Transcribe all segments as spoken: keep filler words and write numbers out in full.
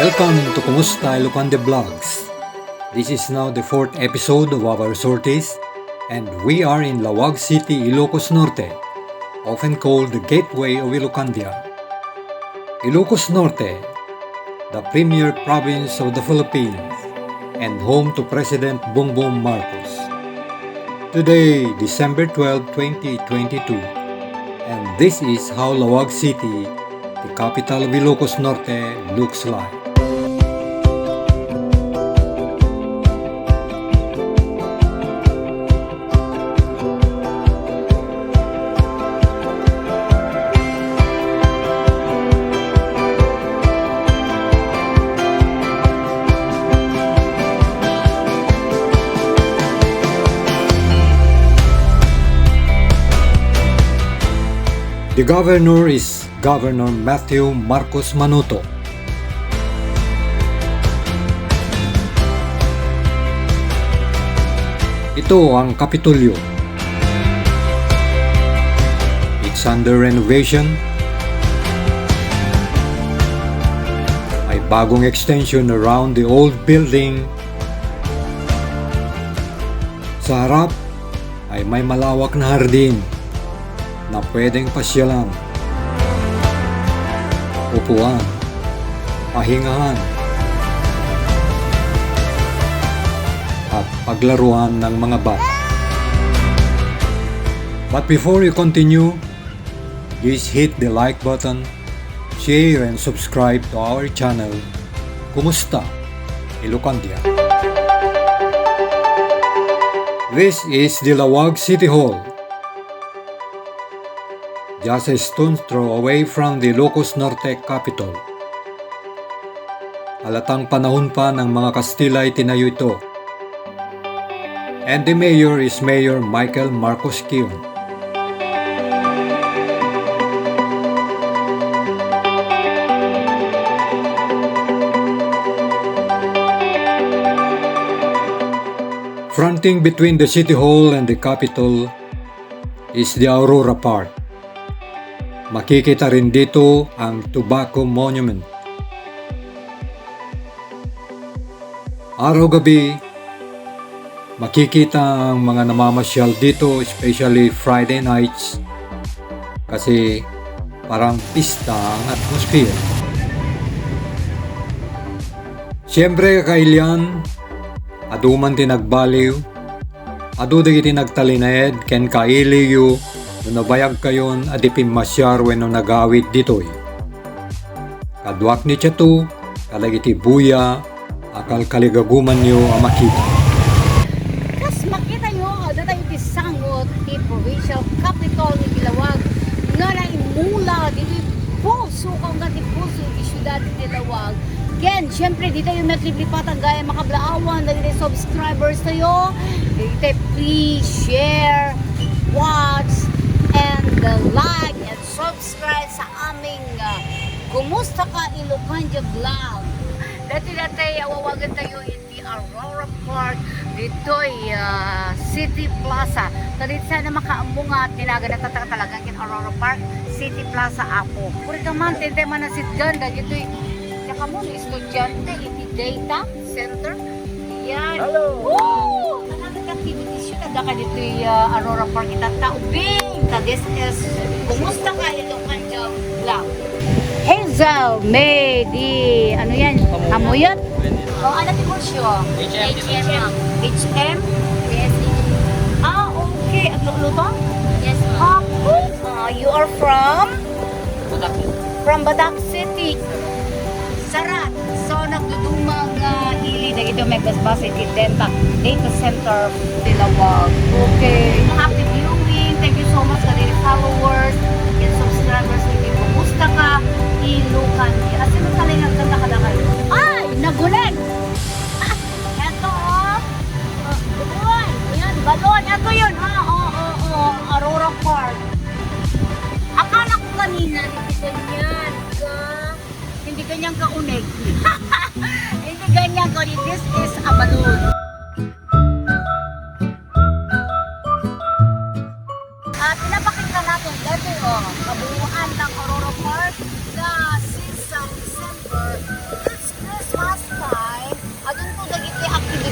Welcome to Kumusta Ilocante Vlogs. This is now the fourth episode of our sorties, and we are in Laoag City, Ilocos Norte, often called the gateway of Ilocandia. Ilocos Norte, the premier province of the Philippines and home to President Bongbong Marcos. Today, December twelve, twenty twenty-two, and this is how Laoag City, the capital of Ilocos Norte, looks like. The governor is Governor Matthew Marcos Manuto. Ito ang Kapitolyo. It's under renovation. May bagong extension around the old building. Sa harap, ay may malawak na hardin na pwedeng pasyalan, upuan, pahingahan, at paglaruan ng mga bata. But before you continue, please hit the like button, share and subscribe to our channel, Kumusta Ilocandia? This is the Laoag City Hall, just a stone's throw away from the Ilocos Norte capital. Halatang panahon pa ng mga Kastila itinayo ito. And the mayor is Mayor Michael Marcos Quion. Fronting between the City Hall and the Capitol is the Aurora Park. Makikita rin dito ang Tobacco Monument. Araw-gabi, makikita ang mga namamasyal dito, especially Friday nights, kasi parang pista ang atmosphere. Siyempre, kakailian, adu man ti nagbaliw, adu dagiti nagtalinaed ken kailiyo no nabayagkayon a di pimmasyar wenno nagawid ditoy. Kaduak ni Chato kadagiti buya a kalkaligagumanyo a makita. Kas makitayo, adda tayo iti sangot ti provincial capital iti Laoag nga naimula ditoy puso, kaunggan ti puso iti siudad iti Laoag. Ken, siyempre, di tayo magliplipatan gayam a kablaawan dagiti subscribers tayo. Dagiti please share, watch, and, uh, like, and subscribe sa aming, uh, Kumusta Ka Ilocandia Vlog. Dati-dati, awawagan tayo iti Aurora Park, ditoy, uh, City Plaza. Dagiti sana makaammo nga tinagan na talaga ken Aurora Park, City Plaza, Apo. Kuri ka man, tente man nasitgan, dagitoy, tsaka mo, estudyante, iti data center. Yan. Hello. Woo! Another activities yun, ang daka dito'y, uh, Aurora Park, itang taubing. Ta, this is, Kumusta Ka Ilocandia Vlog. Hazel, may di, ano yan? Amuyot? O, ano ti kurso? H M. H M. P S A. Ah, okay. Agluto? Yes, ma'am. Apo. Ah, you are from? Batak. From Batak City. Sarat. So, nagdudumang, ah, ili dagito may basbas iti denta, data center ti Laoag. Okay. Happy viewing. Thank you so much kadagiti followers and subscribers iti Kumusta Ka Ilocandia. As in, nagtalingag ka na kadagay. Ay, nagulen! Eto, oh. Oh, uy, ayan, balon. Eto yun, ha? Oo, oo, oo. Aurora Park. Akala ko kanina, hindi ganyan ka, hindi ganyan ka unig. Hindi ganyan ka unig. This is a balloon. Ah, pinapakita natin dati, oh, kabuuan ng Aurora Park na since, ah, December, it's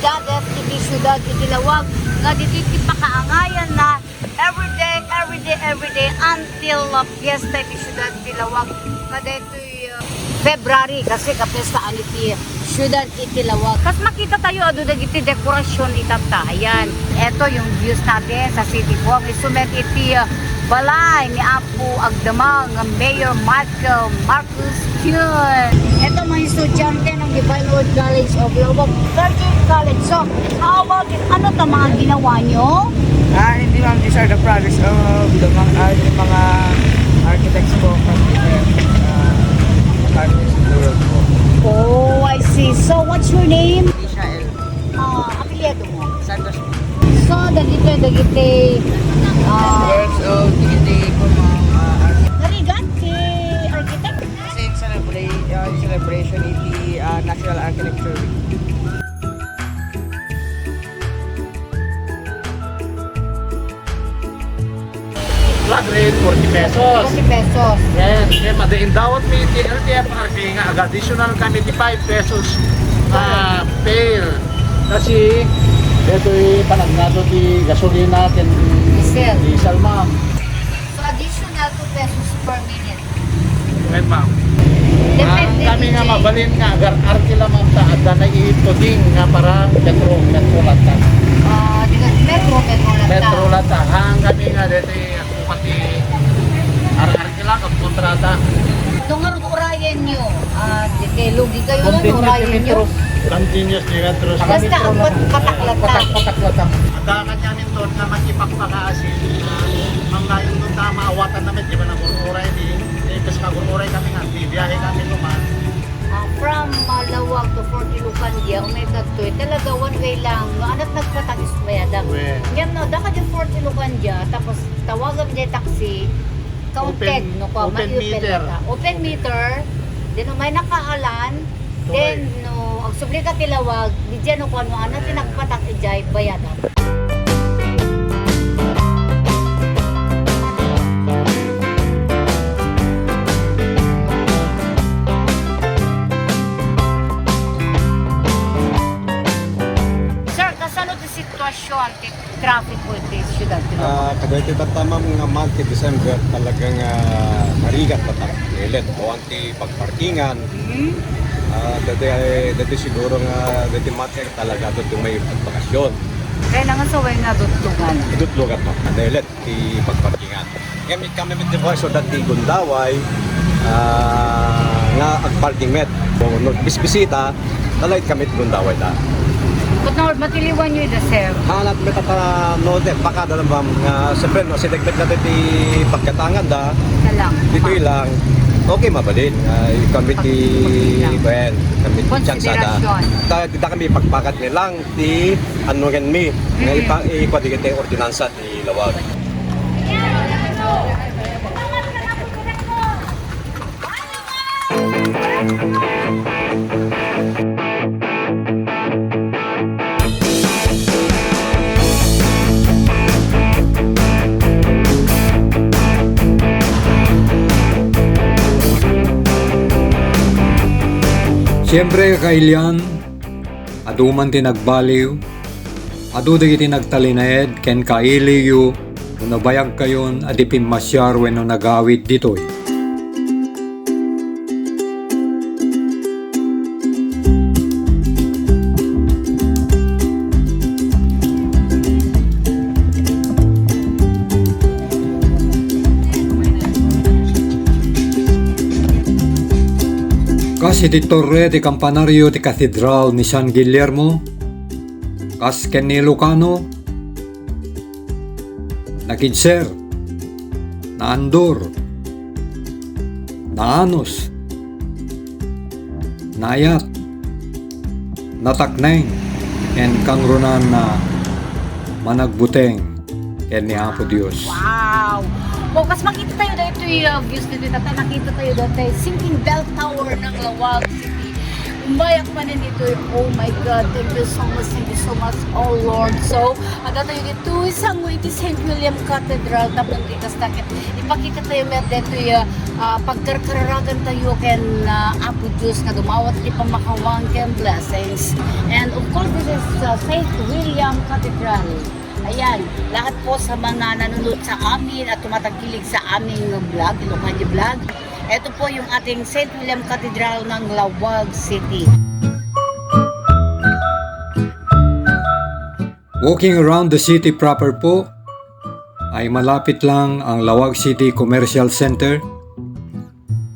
Dades iti siudad iti Laoag nga ditoy ti pakaangayanna everyday, everyday, everyday until la fiesta iti siudad iti Laoag. Nga daytoy, uh, February kasi kapestaan iti siudad iti Laoag. Kas makita tayo, adu dagiti dekorasyon itatta. Ayan. Eto yung views natin sa City Hall. Isumet iti, uh, balay ni Apo Agdama nga Mayor Michael Marcos Junior. Eto, mga estudyante ng Divine Word College of Laoag Clergy College. So, how about it? Ano ta mga ginawa nyo? Ah, hindi, ma'am. These are the products of the mga, ah, yung mga architects po from different, ah, countries in the world po. Oh, I see. So, what's your name? Michael. Ah, apelyido mo? Santos. So, dagiti, dagiti, ah, Works of dagiti po, ma'am, ah, architect. Narigat ti architect? Kasi in celebra-, ah, in celebration iti, ah, National Architecture Week. Flag rate, forty pesos. Forty pesos. Yes, then madaindawat mi ti L T F R B nga aga-additional kami ti five pesos, ah, fare. Kasi, detoy panagnado ti gasolina, ken Diesel. Diesel, ma'am. So, additional two pesos per minute. Wen, ma'am. Depende, ah, kami nga D J. Mabalin nga agar-arkila, ma'am, ta adda na ipuding nga para metro, metro latta. Ah, di ka, metro, metro latta. Metro latta. Ang kami nga deti, ako pati ar-arkila, agkontrata. No nga urayen nyo, ah, deti, lugi kayo na, urayen nyo. Continuous ni metro. Basta, ang pat-, patak latta. Patak, patak latta. Adda kanya Ton nga makipagpakaasi, ah, manggayon ton ta maawatan na met, di ba, nagur-uray di, di, kas magur-uray kami nga, bibiyahe kami naman. Ah, from, ah, Laoag to Fort Ilocandia, umay kadto, eh, talaga one way lang. No, ana't nagpatak-, is bayada. Well. Ngem no, adda ka di Fort Ilocandia, tapos tawagan di taxi, counted, open, no, kua, open meter. Open meter, then umay nakaalan, then, no, agsubli ka ti Laoag, diay no kuan, no, ana't ti nagpatak idiay bayadan. Sir, kasano ti sitwasyon ti traffic po iti siudad ti Laoag? Ah, kadagiti tatta, ma'am, nga month ti December, talaga nga, ah, narigat latta. Ilet, awan ti pagparkingan. Mhm. Ah, dati, dati siguro nga, dati month nga talaga, dati may pagbakasyon. Kaya na nga sa way nga dutlogan. Dutlogan, ma'am. Ilet ti pagparkingan. Kami, kami met ti so dati Gundaway, ah, nga agparking met. Kung no, bisbisita, Talay kami ti Gundaway da. But now, matiliwan nyo ida, sir? Hanat met ata no, de, baka da lang, ma'am, nga, siyempre, no, sidegdeg na ti pagkatangan da. Isa lang. Dito ilang, okay, mabalin. Ah, kami ti, pag-, well, kami ti tsansa da. Konsiderasyon. Ta, di da kami pagpakat ni lang, ti, ano, ngan mi, nga, mm, ipa-, ipa-, di kita ordinansa, ti Laoag. Siyempre, kailian, adu man ti nagbaliw, adu dagiti nagtalinaed ken kailiyo no nabayagkayon a di pimmasiar wenno nagawid ditoy. Kas iti torre ti kampanario ti Katedral ni San Guillermo, kas ken ni Ilocano, nakidser, naandur, naanus, naayat, natakneng, ken kangrunan a managbuteng ken ni Apo Dios. Wow! O, kas makita tayo daytoy, uh, views ditoy, tata, nakita tayo daytoy sinking bell tower ng Laoag City. Mayak manen ditoy. Oh my God, thank you so much, thank you so much, oh Lord. So, adda tayo ditoy sango iti Saint William Cathedral, tapno iti kasta ket ipakita tayo met ditoy, ah, ah, pagkarkararagan tayo ken, ah, Apo Dios nga dumawat ti pammakawang ken blessings. And of course, this is, ah, Saint William Cathedral. Ayan, lahat po sa mga nanonood sa amin at tumatangkilik sa aming vlog, Ilocania Vlog. Ito po yung ating Saint William Cathedral ng Laoag City. Walking around the city proper po, ay malapit lang ang Laoag City Commercial Center.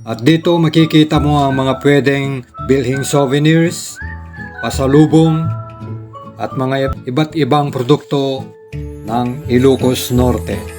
At dito makikita mo ang mga pwedeng bilhing souvenirs, pasalubong, at mga iba't ibang produkto ng Ilocos Norte.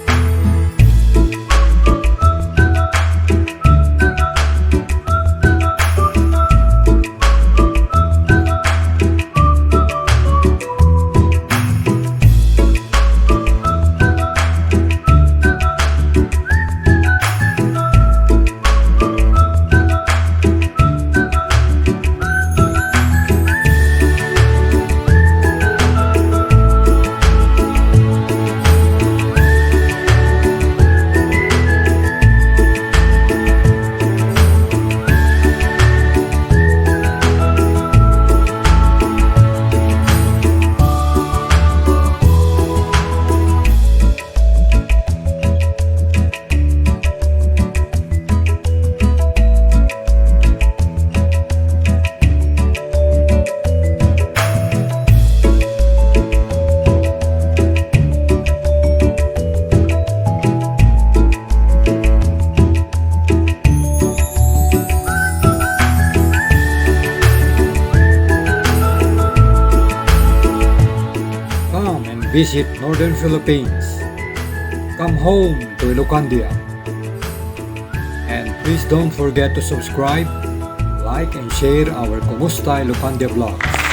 Come and visit Northern Philippines. Come home to Ilocandia. And please don't forget to subscribe, like, and share our Kumusta Ilocandia vlogs.